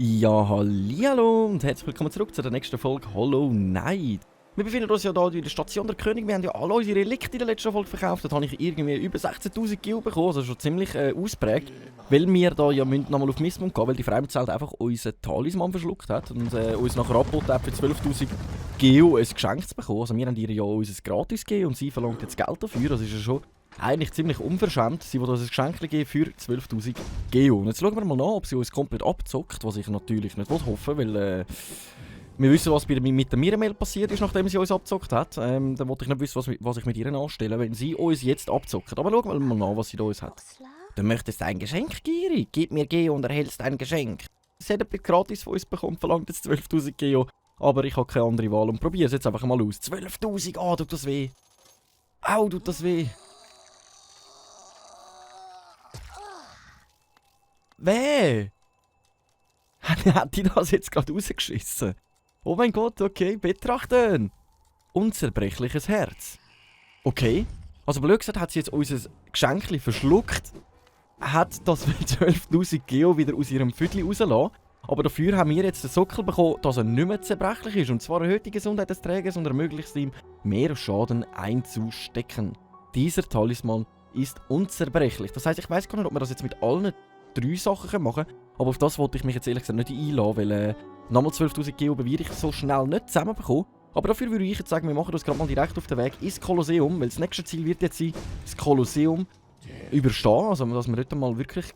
Ja, hallihallo und herzlich willkommen zurück zu der nächsten Folge Hollow Knight. Wir befinden uns ja hier in der Station der König. Wir haben ja alle unsere Relikte in der letzten Folge verkauft. Dort habe ich irgendwie über 16'000 Gil bekommen, also schon ziemlich ausprägt. Weil wir da ja nochmal auf Missmund gehen, weil die Fremdzelt einfach unseren Talisman verschluckt hat und uns nachher angeboten hat, für 12'000 Gil ein Geschenk zu bekommen. Also wir haben ihr ja unser gratis gegeben und sie verlangt jetzt Geld dafür. Das ist ja schon eigentlich ziemlich unverschämt. Sie will uns ein Geschenk geben für 12'000 Geo. Und jetzt schauen wir mal nach, ob sie uns komplett abzockt, was ich natürlich nicht hoffen will, weil wir wissen, was mit der Miremel passiert ist, nachdem sie uns abzockt hat. Dann wollte ich nicht wissen, was ich mit ihr anstelle, wenn sie uns jetzt abzockt. Aber schauen wir mal nach, was sie da uns hat. Du möchtest ein Geschenk, Giri? Gib mir Geo und erhältst ein Geschenk. Sie hat etwas gratis von uns bekommen, verlangt jetzt 12'000 Geo. Aber ich habe keine andere Wahl und probiere es jetzt einfach mal aus. 12'000, tut das weh. Au, tut das weh. Weh! Hat die das jetzt gerade rausgeschissen? Oh mein Gott, okay, betrachten! Unzerbrechliches Herz. Okay, also blöd gesagt hat sie jetzt unser Geschenkli verschluckt, hat das 12'000 Geo wieder aus ihrem Füdli rausgelassen, aber dafür haben wir jetzt den Sockel bekommen, dass er nicht mehr zerbrechlich ist, und zwar erhöht die Gesundheit des Trägers und ermöglicht es ihm, mehr Schaden einzustecken. Dieser Talisman ist unzerbrechlich. Das heisst, ich weiss gar nicht, ob wir das jetzt mit allen 3 Sachen machen können, aber auf das wollte ich mich jetzt ehrlich gesagt nicht einlassen, weil nochmal 12'000 Geo werde ich so schnell nicht zusammenbekommen. Aber dafür würde ich jetzt sagen, wir machen uns gerade mal direkt auf den Weg ins Kolosseum, weil das nächste Ziel wird jetzt sein, das Kolosseum überstehen, also dass wir dort mal wirklich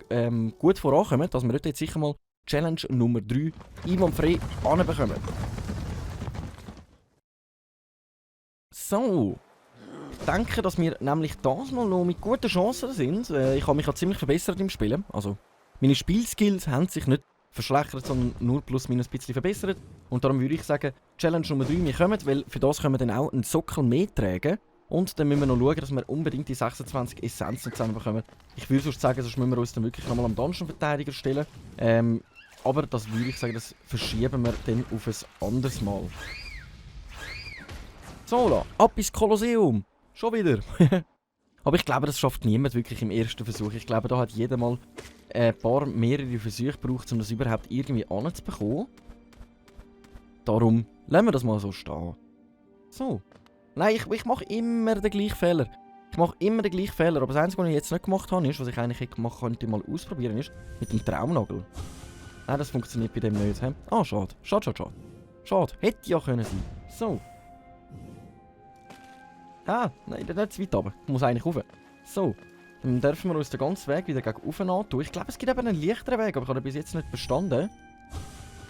gut vorankommen, dass wir dort jetzt sicher mal Challenge Nummer 3 einwandfrei anbekommen. So. Ich denke, dass wir nämlich das mal noch mit guten Chancen sind. Ich habe mich ja ziemlich verbessert im Spielen. Also, meine Spielskills haben sich nicht verschlechtert, sondern nur plus minus ein bisschen verbessert. Und darum würde ich sagen, Challenge Nummer 3, wir kommen, weil für das können wir dann auch einen Sockel mehr tragen. Und dann müssen wir noch schauen, dass wir unbedingt die 26 Essenzen zusammenbekommen. Ich würde sonst sagen, sonst müssen wir uns dann wirklich nochmal am Dungeon-Verteidiger stellen. Aber das würde ich sagen, das verschieben wir dann auf ein anderes Mal. So, ab ins Kolosseum! Schon wieder. Aber ich glaube, das schafft niemand wirklich im ersten Versuch. Ich glaube, da hat jeder mal mehrere Versuche gebraucht, um das überhaupt irgendwie anzubekommen. Darum lassen wir das mal so stehen. So. Nein, ich mache immer den gleichen Fehler. Ich mache immer den gleichen Fehler. Aber das Einzige, was ich jetzt nicht gemacht habe, ist, was ich eigentlich machen könnte, mal ausprobieren, ist mit dem Traumnagel. Nein, das funktioniert bei dem nicht. He? Ah, schade. Schade. Hätte ja können sein. So. Ah, nein, nicht zu weit runter. Ich muss eigentlich rauf. So, dann dürfen wir uns den ganzen Weg wieder gegen oben antun. Ich glaube, es gibt eben einen leichteren Weg, aber ich habe ihn bis jetzt nicht verstanden.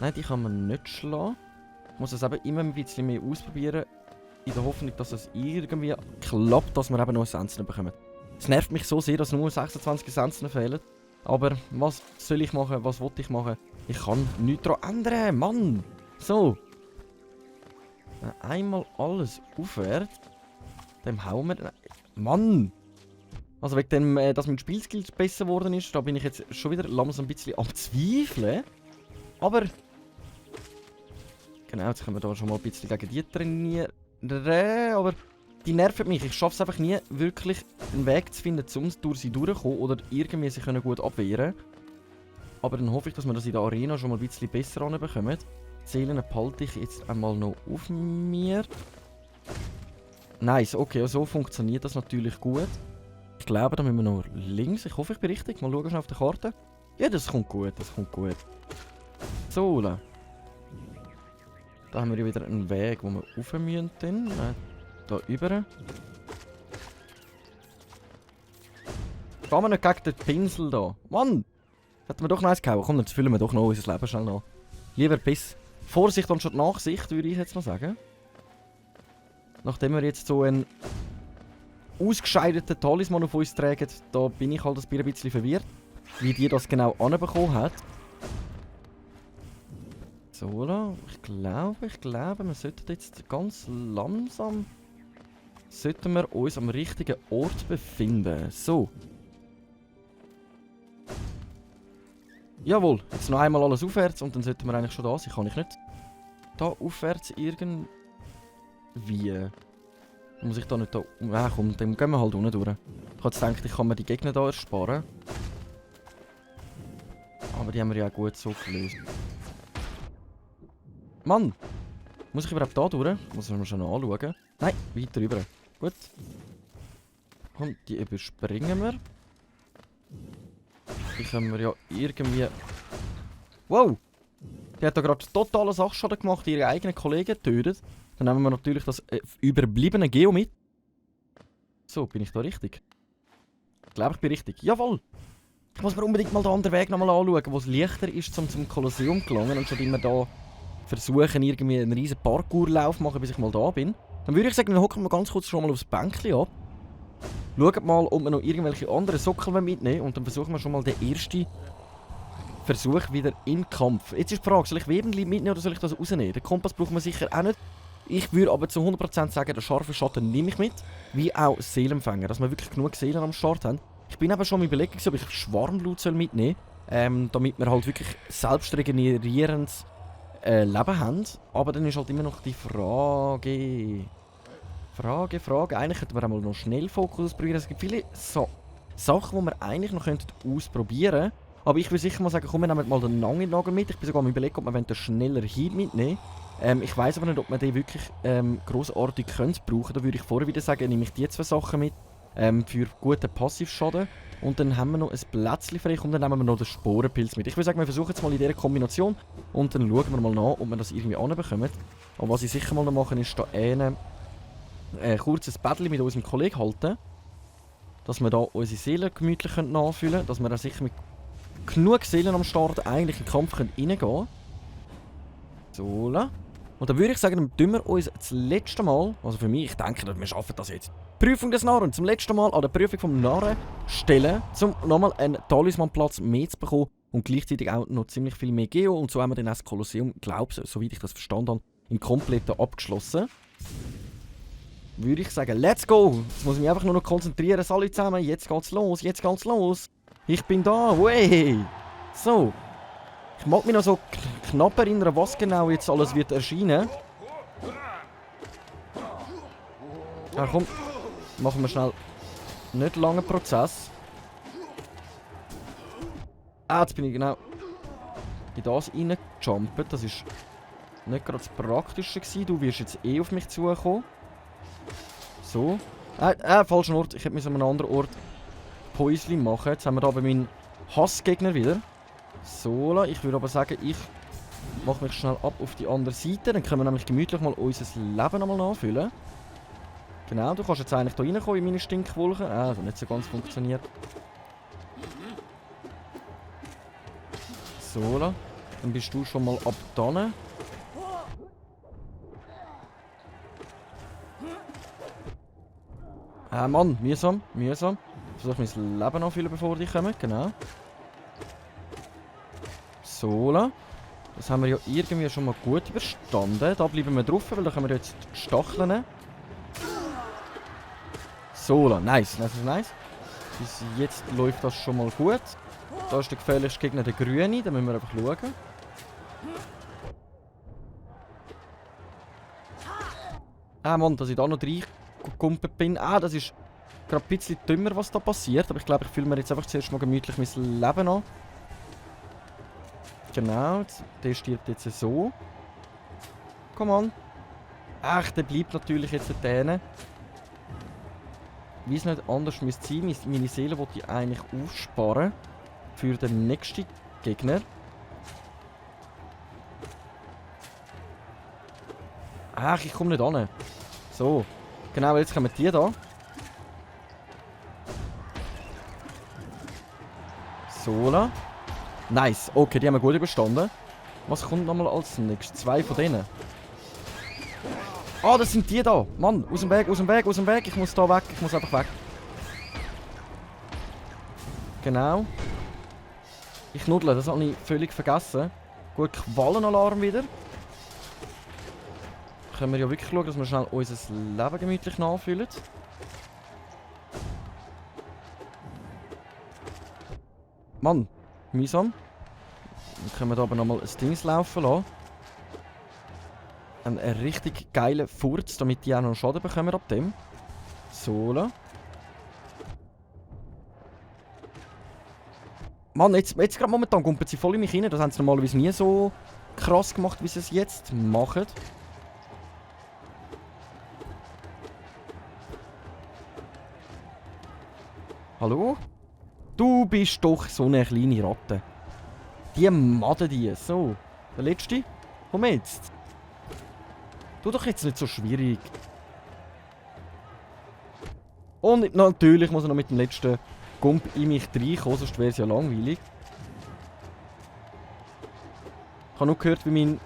Nein, die kann man nicht schlagen. Ich muss es eben immer ein bisschen mehr ausprobieren. In der Hoffnung, dass es irgendwie klappt, dass wir eben noch Essenzen bekommen. Es nervt mich so sehr, dass nur 26 Essenzen fehlen. Aber was soll ich machen? Was will ich machen? Ich kann nichts daran ändern, Mann! So. Einmal alles aufwärts. Dem hauen wir... Mann! Also wegen dem, dass mein Spielskill besser geworden ist, da bin ich jetzt schon wieder langsam ein bisschen am Zweifeln. Aber... Genau, jetzt können wir da schon mal ein bisschen gegen die trainieren. Aber die nerven mich. Ich schaffe es einfach nie, wirklich einen Weg zu finden, um durch sie durchzukommen oder irgendwie sie können gut abwehren. Aber dann hoffe ich, dass wir das in der Arena schon mal ein bisschen besser anbekommen. Die Seelen behalte ich jetzt einmal noch auf mir. Nice, okay, so funktioniert das natürlich gut. Ich glaube, da müssen wir noch links. Ich hoffe, ich bin richtig. Mal schauen schnell auf der Karte. Ja, das kommt gut, So, da haben wir ja wieder einen Weg, wo wir rauf müssen. Da rüber. Gehen wir nicht gegen den Pinsel da. Mann! Hätten wir doch noch eins gehauen. Komm, jetzt füllen wir doch noch unser Leben schnell nach. Lieber bis Vorsicht anstatt Nachsicht, würde ich jetzt mal sagen. Nachdem wir jetzt so einen ausgescheiterten Talisman auf uns tragen, da bin ich halt ein bisschen verwirrt, wie die das genau anbekommen hat. So, da. Ich glaube, wir sollten jetzt ganz langsam uns am richtigen Ort befinden. So. Jawohl, jetzt noch einmal alles aufwärts und dann sollten wir eigentlich schon da sein. Kann ich nicht da aufwärts irgendwie... Muss ich da nicht da... Ja, komm, dann gehen wir halt unten durch. Ich habe jetzt gedacht, ich kann mir die Gegner hier ersparen. Aber die haben wir ja auch gut so gelöst. Mann! Muss ich überhaupt da durch? Muss ich mir schon noch anschauen. Nein, weiter rüber. Gut. Komm, die überspringen wir. Die können wir ja irgendwie... Wow! Die hat da gerade totalen Sachschaden gemacht, ihre eigenen Kollegen getötet. Dann nehmen wir natürlich das überbliebene Geo mit. So, bin ich da richtig? Ich glaube, ich bin richtig. Jawohl! Ich muss mir unbedingt mal den anderen Weg nochmal anschauen, wo es leichter ist, zum Kolosseum zu gelangen. Und schon immer da versuchen, irgendwie einen riesen Parkourlauf zu machen, bis ich mal da bin. Dann würde ich sagen, dann hocken wir ganz kurz schon mal aufs Bänkchen ab. Schaut mal, ob wir noch irgendwelche anderen Sockel mitnehmen. Und dann versuchen wir schon mal den ersten Versuch wieder in Kampf. Jetzt ist die Frage, soll ich Webenli mitnehmen oder soll ich das rausnehmen? Den Kompass brauchen wir sicher auch nicht. Ich würde aber zu 100% sagen, den scharfen Schatten nehme ich mit. Wie auch Seelenfänger, dass wir wirklich genug Seelen am Start haben. Ich bin aber schon am Überlegen, ob ich Schwarmblut mitnehmen soll, damit wir halt wirklich selbstregenerierendes Leben haben. Aber dann ist halt immer noch die Frage... Eigentlich könnten wir auch mal noch Schnellfokus ausprobieren. Es gibt viele Sachen, die wir eigentlich noch ausprobieren könnten. Aber ich würde sicher mal sagen, komm, wir nehmen mal den Nagel mit. Ich bin sogar am Überlegen, ob wir den schneller Heat mitnehmen. Ich weiss aber nicht, ob wir den wirklich grossartig brauchen können. Da würde ich vorher wieder sagen, nehme ich die zwei Sachen mit. Für guten Passivschaden. Und dann haben wir noch ein Plätzchen frei und dann nehmen wir noch den Sporenpilz mit. Ich würde sagen, wir versuchen jetzt mal in dieser Kombination. Und dann schauen wir mal nach, ob wir das irgendwie anbekommen. Und was ich sicher mal noch machen, ist da ein kurzes Battle mit unserem Kollegen halten. Dass wir da unsere Seelen gemütlich nachfüllen können. Dass wir da sicher mit genug Seelen am Start eigentlich in den Kampf reingehen können. So. Und dann würde ich sagen, dann tun wir uns das letzte Mal, also für mich, ich denke, wir schaffen das jetzt. Prüfung des Narren, zum letzten Mal an der Prüfung vom Narren stellen, um nochmal einen Talismanplatz mehr zu bekommen und gleichzeitig auch noch ziemlich viel mehr Geo. Und so haben wir dann das Kolosseum, glaube ich, soweit ich das verstanden habe, im Kompletten abgeschlossen. Würde ich sagen, let's go! Jetzt muss ich mich einfach nur noch konzentrieren, alle zusammen. Jetzt geht's los, jetzt geht's los. Ich bin da, wey! So. Ich mag mich noch so knapp erinnern, was genau jetzt alles wird erscheinen. Ja, komm. Machen wir schnell nicht langen Prozess. Jetzt bin ich genau in das reingejumpt. Das ist nicht gerade das Praktische gewesen. Du wirst jetzt eh auf mich zukommen. So. Falscher Ort. Ich hätte mir an einem anderen Ort Päuschen machen. Jetzt haben wir da bei meinen Hassgegner wieder. So, ich würde aber sagen, ich mache mich schnell ab auf die andere Seite. Dann können wir nämlich gemütlich mal unser Leben nochmal nachfüllen. Genau, du kannst jetzt eigentlich hier reinkommen in meine Stinkwolken. Das hat nicht so ganz funktioniert. So, dann bist du schon mal ab dann. Mann, mühsam. Versuche mein Leben nachfüllen, bevor die kommen. Genau. So, das haben wir ja irgendwie schon mal gut überstanden. Da bleiben wir drauf, weil da können wir jetzt stacheln. So, nice. Bis jetzt läuft das schon mal gut. Da ist der gefährlichste Gegner der Grüne, da müssen wir einfach schauen. Mann, dass ich da noch reingekumpelt bin. Das ist gerade ein bisschen dümmer, was da passiert. Aber ich glaube, ich fühle mir jetzt einfach zuerst mal gemütlich mein Leben an. Genau, der stirbt jetzt so. Komm an. Der bleibt natürlich jetzt denen. Wie es nicht anders müsste sein, meine Seele wollte ich eigentlich aufsparen für den nächsten Gegner. Ich komme nicht an. So, genau, jetzt kommen die da. So, nice, okay, die haben wir gut überstanden. Was kommt nochmal als nächstes? 2 von denen. Das sind die da. Mann, aus dem Weg. Ich muss da weg. Ich muss einfach weg. Genau. Ich nuddle, das habe ich völlig vergessen. Gut, Quallenalarm wieder. Können wir ja wirklich schauen, dass wir schnell unser Leben gemütlich nachfüllen. Mann, mühsam. Dann können wir da aber nochmal ein Ding laufen lassen. Einen richtig geilen Furz, damit die auch noch Schaden bekommen ab dem. So. Mann, jetzt gerade momentan kumpeln sie voll in mich rein. Das haben sie normalerweise nie so krass gemacht, wie sie es jetzt machen. Hallo? Du bist doch so eine kleine Ratte. Die Madde die. So, der letzte. Komm jetzt. Tu doch jetzt nicht so schwierig. Und natürlich muss er noch mit dem letzten Gump in mich reinkommen, sonst wäre es ja langweilig. Ich habe nur gehört, wie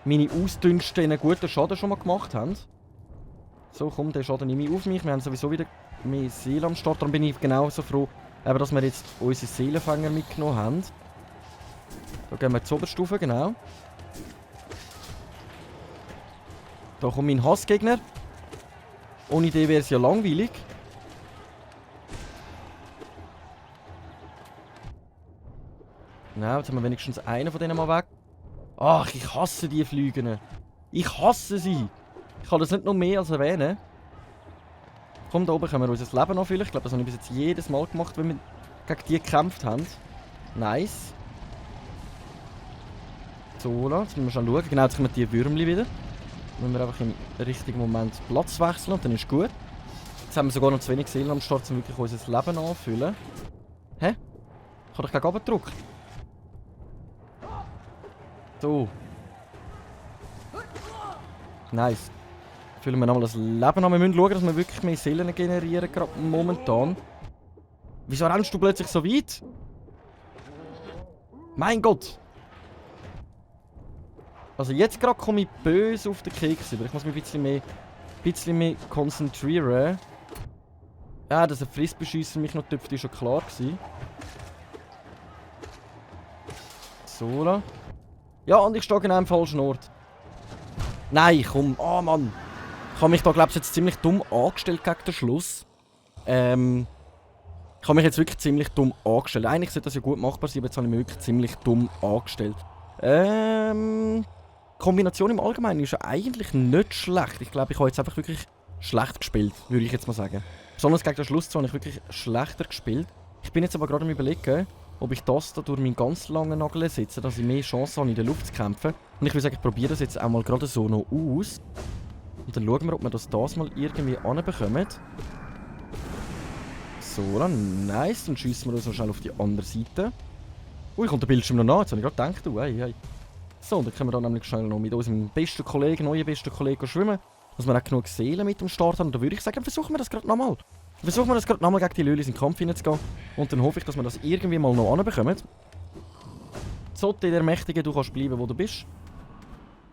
meine Ausdünste einen guten Schaden schon mal gemacht haben. So, komm, den Schaden nehme ich auf mich. Wir haben sowieso wieder mehr Seele am Start. Darum bin ich genauso froh, dass wir jetzt unsere Seelenfänger mitgenommen haben. Da gehen wir zur Oberstufe, genau. Da kommt mein Hassgegner. Ohne den wäre es ja langweilig. Genau, jetzt haben wir wenigstens einen von denen mal weg. Ach, ich hasse die Flüge. Ich hasse sie. Ich kann das nicht noch mehr als erwähnen. Komm, da oben können wir unser Leben noch füllen. Ich glaube, das habe ich bis jetzt jedes Mal gemacht, wenn wir gegen die gekämpft haben. Nice. So, jetzt müssen wir schon schauen. Genau, jetzt kommen die Würmli wieder. Müssen wir einfach im richtigen Moment Platz wechseln und dann ist gut. Jetzt haben wir sogar noch zu wenig Seelen am Start, um wirklich unser Leben anzufüllen. Hä? Ich habe doch gegen oben gedrückt. So. Nice. Füllen wir nochmal das Leben an. Wir müssen schauen, dass wir wirklich mehr Seelen generieren, gerade momentan. Wieso rennst du plötzlich so weit? Mein Gott! Also jetzt gerade komme ich böse auf den Keks über. Ich muss mich ein bisschen mehr konzentrieren. Ja, dass ein Fristbeschüsser mich noch töpft, ist schon klar gewesen. So. Ja, und ich stehe genau am falschen Ort. Nein, komm. Oh Mann. Ich habe mich da, glaube ich, jetzt ziemlich dumm angestellt gegen den Schluss. Ich habe mich jetzt wirklich ziemlich dumm angestellt. Eigentlich sollte das ja gut machbar sein, aber jetzt habe ich mich wirklich ziemlich dumm angestellt. Kombination im Allgemeinen ist ja eigentlich nicht schlecht. Ich glaube, ich habe jetzt einfach wirklich schlecht gespielt, würde ich jetzt mal sagen. Besonders gegen den Schluss habe ich wirklich schlechter gespielt. Ich bin jetzt aber gerade am Überlegen, ob ich das da durch meinen ganz langen Nagel setze, dass ich mehr Chance habe, in der Luft zu kämpfen. Und ich würde sagen, ich probiere das jetzt auch mal gerade so noch aus. Und dann schauen wir, ob wir das mal irgendwie anbekommen. So, dann nice. Dann schiessen wir uns noch schnell auf die andere Seite. Ui, kommt der Bildschirm noch nach. Jetzt habe ich gerade gedacht, hey. So, dann können wir dann nämlich schnell noch mit unserem besten Kollegen, neuen besten Kollegen schwimmen. Dass wir auch genug Seelen mit dem Start haben. Und dann würde ich sagen, versuchen wir das gerade nochmal. Versuchen wir das gerade nochmal gegen die Lölis in den Kampf hineinzugehen. Und dann hoffe ich, dass wir das irgendwie mal noch anbekommen. Zotte, der Mächtige, du kannst bleiben, wo du bist.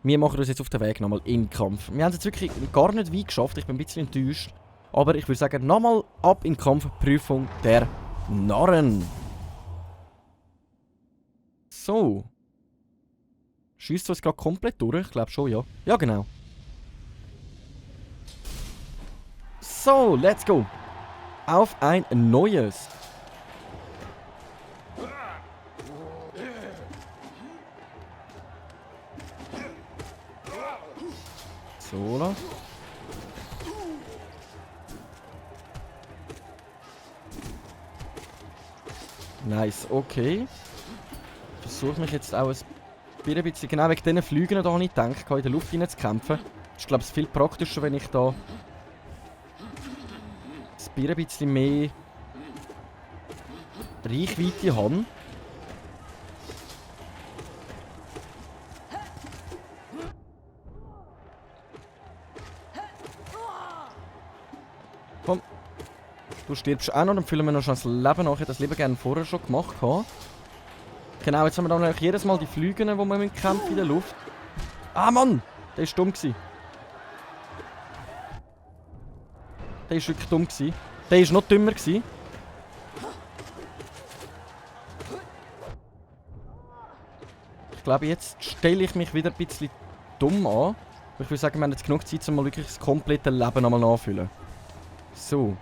Wir machen uns jetzt auf den Weg nochmal in den Kampf. Wir haben es jetzt wirklich gar nicht weit geschafft. Ich bin ein bisschen enttäuscht. Aber ich würde sagen, nochmal ab in den Kampf. Prüfung der Narren. So. Schießt du es gerade komplett durch? Ich glaube schon, ja. Ja, genau. So, let's go. Auf ein neues. So. Nice, okay. Versuche mich jetzt auch ein bisschen, genau wegen diesen Flügen da nicht gedacht, in der Luft hineinzukämpfen. Ich glaube, es ist viel praktischer, wenn ich da ein bisschen mehr Reichweite habe. Komm. Du stirbst auch noch, dann füllen wir noch schon das Leben nach. Ich hätte das Leben gerne vorher schon gemacht. Genau, jetzt haben wir dann eigentlich jedes Mal die Flüge, die wir kämpfen in der Luft. Ah Mann! Der war dumm gewesen. Der war wirklich dumm gewesen. Der war noch dümmer gewesen. Ich glaube, jetzt stelle ich mich wieder ein bisschen dumm an. Ich würde sagen, wir haben jetzt genug Zeit, um mal wirklich das komplette Leben einmal nachzufüllen. So.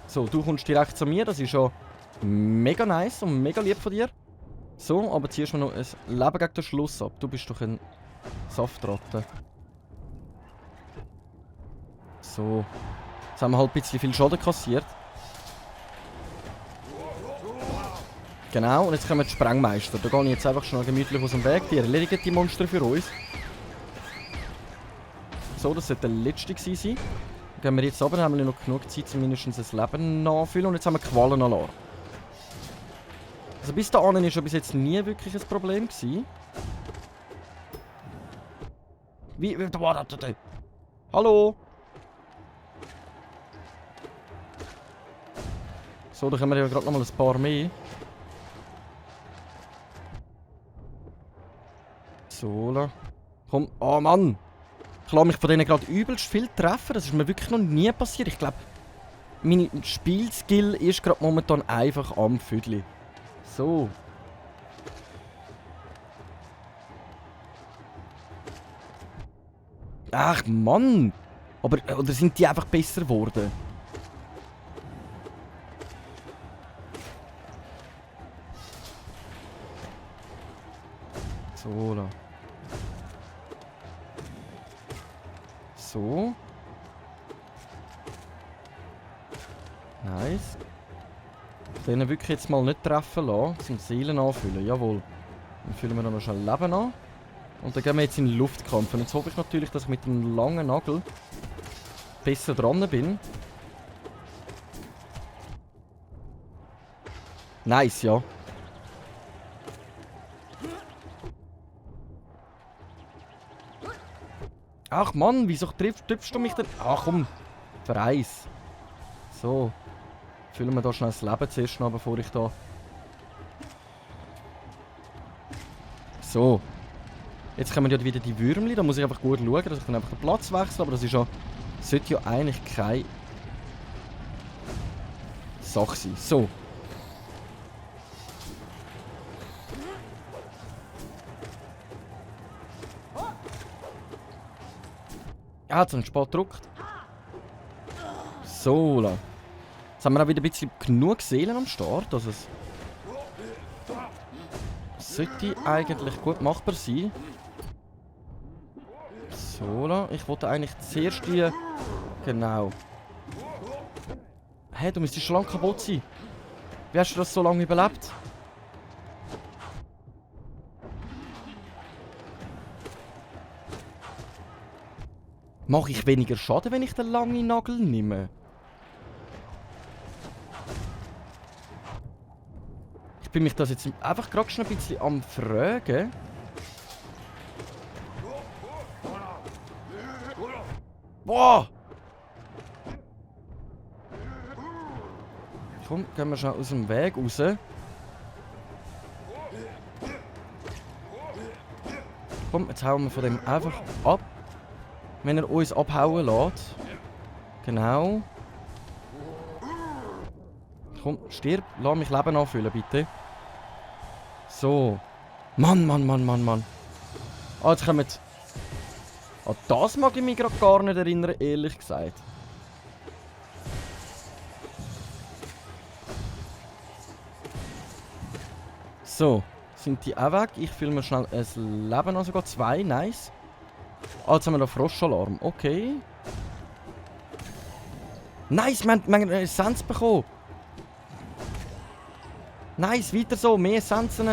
So, du kommst direkt zu mir, das ist schon mega nice und mega lieb von dir. So, aber ziehst du mir noch ein Leben gegen den Schluss ab. Du bist doch ein Saftratte. So. Jetzt haben wir halt ein bisschen viel Schaden kassiert. Genau, und jetzt kommen die Sprengmeister. Da gehe ich jetzt einfach schnell gemütlich aus dem Weg. Die erledigen die Monster für uns. So, das sollte der letzte gewesen sein. Dann gehen wir jetzt runter, dann haben wir noch genug Zeit, zumindest ein Leben nachfüllen. Und jetzt haben wir Qualen-Alarm. Also bis dahin war ja bis jetzt nie wirklich ein Problem gewesen. Wie? Hallo? So, da können wir ja gerade noch mal ein paar mehr. So, komm. Oh Mann! Ich lasse mich von denen gerade übelst viel treffen. Das ist mir wirklich noch nie passiert. Ich glaube, meine Spielskill ist gerade momentan einfach am Viertel. So. Ach Mann! Aber oder sind die einfach besser geworden? So, da. So. Nice. Den wirklich jetzt mal nicht treffen lassen, zum Seelen anfüllen. Jawohl. Dann füllen wir noch schnell Leben an. Und dann gehen wir jetzt in den Luftkampf. Und jetzt hoffe ich natürlich, dass ich mit dem langen Nagel besser dran bin. Nice, ja. Ach Mann, wieso triffst du mich denn? Ach komm, verreiss. So. Füllen wir da schnell das Leben zuerst noch, bevor ich da... So. Jetzt kommen ja wieder die Würmli. Da muss ich einfach gut schauen, dass ich dann einfach den Platz wechsle. Aber das ist ja... sollte ja eigentlich keine... Sache sein. So. Ah, jetzt haben wir spät gedrückt. So, la. Jetzt haben wir auch wieder ein bisschen genug Seelen am Start, dass es... sollte eigentlich gut machbar sein. So, la. Ich wollte eigentlich zuerst die... Genau. Hä, du müsstest schon lange kaputt sein. Wie hast du das so lange überlebt? Mache ich weniger Schaden, wenn ich den langen Nagel nehme? Ich bin mich das jetzt einfach gerade schon ein bisschen am Fragen. Boah! Komm, gehen wir schnell aus dem Weg raus. Komm, jetzt hauen wir von dem einfach ab. Wenn er uns abhauen lässt. Genau. Komm, stirb. Lass mich Leben anfüllen, bitte. So. Mann, Mann, Mann, Mann, Mann. Ah, jetzt kommen... Ah, das mag ich mich gerade gar nicht erinnern, ehrlich gesagt. So. Sind die auch weg? Ich fülle mir schnell ein Leben an, sogar 2. Nice. Ah, jetzt haben wir noch Froschalarm. Okay. Nice, wir haben eine Essenz bekommen. Nice, weiter so. Mehr Essenzen.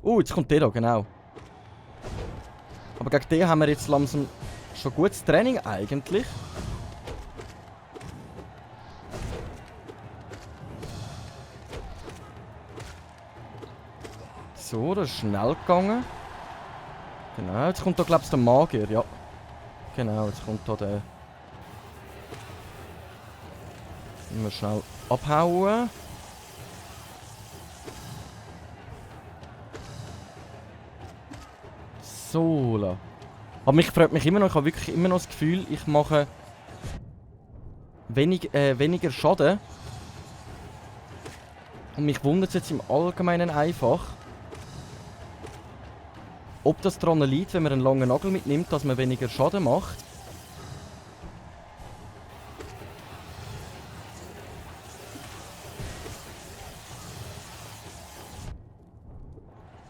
Jetzt kommt der da, genau. Aber gegen den haben wir jetzt langsam schon gutes Training eigentlich. So, das ist schnell gegangen. Genau, jetzt kommt da glaube ich der Magier, ja. Genau, jetzt kommt da der... Immer schnell abhauen. So, la. Aber mich freut mich immer noch, ich habe wirklich immer noch das Gefühl, ich mache weniger Schaden. Und mich wundert es jetzt im Allgemeinen einfach, ob das daran liegt, wenn man einen langen Nagel mitnimmt, dass man weniger Schaden macht.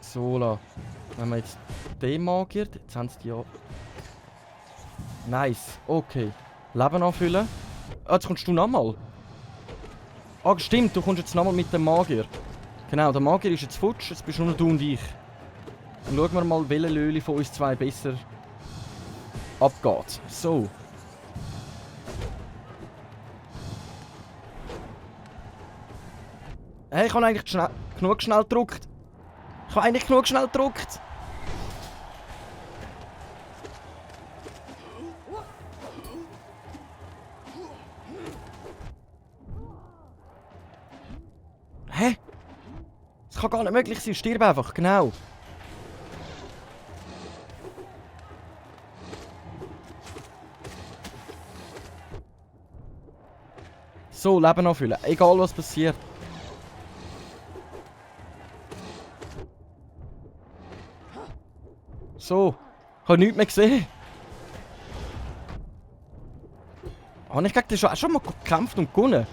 So, la. Wenn man jetzt den Magier... Jetzt haben sie die ja... Nice, okay. Leben anfüllen. Ah, jetzt kommst du nochmal. Ah, stimmt, du kommst jetzt nochmal mit dem Magier. Genau, der Magier ist jetzt futsch, jetzt bist nur noch du und ich. Dann schauen wir mal, welche Löhle von uns zwei besser abgeht. So. Hey, ich habe eigentlich genug schnell gedrückt. Ich habe eigentlich genug schnell gedrückt. Hä? Das kann gar nicht möglich sein. Stirb einfach, genau. So, Leben anfüllen. Egal was passiert. So. Ich habe nichts mehr gesehen. Habe ich gegen den schon mal gekämpft und gewonnen?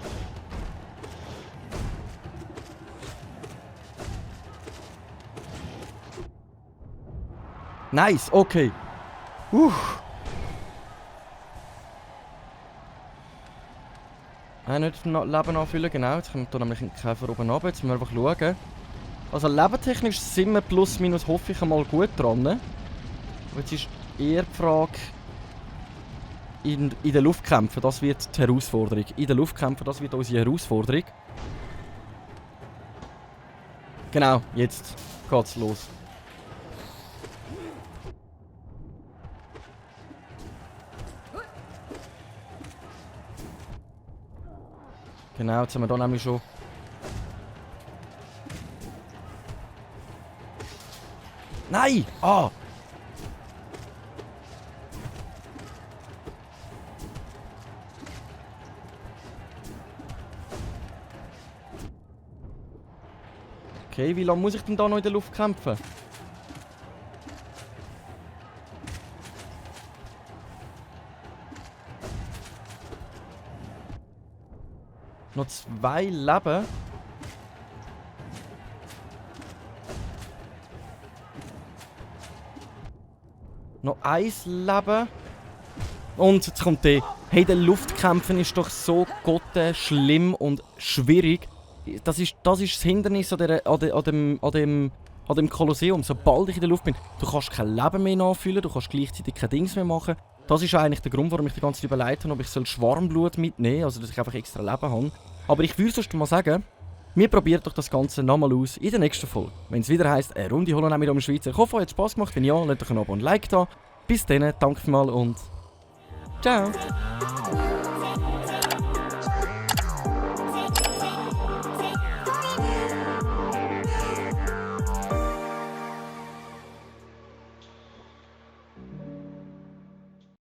Nice, okay. Nicht Leben anfüllen, genau. Jetzt kommt hier nämlich ein Käfer oben runter. Jetzt müssen wir einfach schauen. Also lebentechnisch sind wir plus minus, hoffe ich, einmal gut dran. Aber jetzt ist eher die Frage... In den Luftkämpfen, das wird die Herausforderung. In den Luftkämpfen, das wird unsere Herausforderung. Genau, jetzt geht's los. Genau, jetzt haben wir hier nämlich schon... Nein! Ah! Okay, wie lange muss ich denn da noch in der Luft kämpfen? Noch 2 Leben. Noch 1 Leben. Und jetzt kommt der. Hey, der Luftkämpfen ist doch so schlimm und schwierig. Das ist das Hindernis an dem Kolosseum. Sobald ich in der Luft bin, du kannst kein Leben mehr nachfüllen, du kannst gleichzeitig kein Dings mehr machen. Das ist eigentlich der Grund, warum ich die ganze Zeit überlegt habe, ob ich Schwarmblut mitnehmen soll, also dass ich einfach extra Leben habe. Aber ich würde sonst mal sagen, wir probieren doch das Ganze nochmal aus in der nächsten Folge. Wenn es wieder heisst, eine Runde Hollow Knight mit dem Schweizer. Ich hoffe, euch hat es Spass gemacht. Wenn ja, lasst doch ein Abo und ein Like da. Bis dann, danke mal und ciao!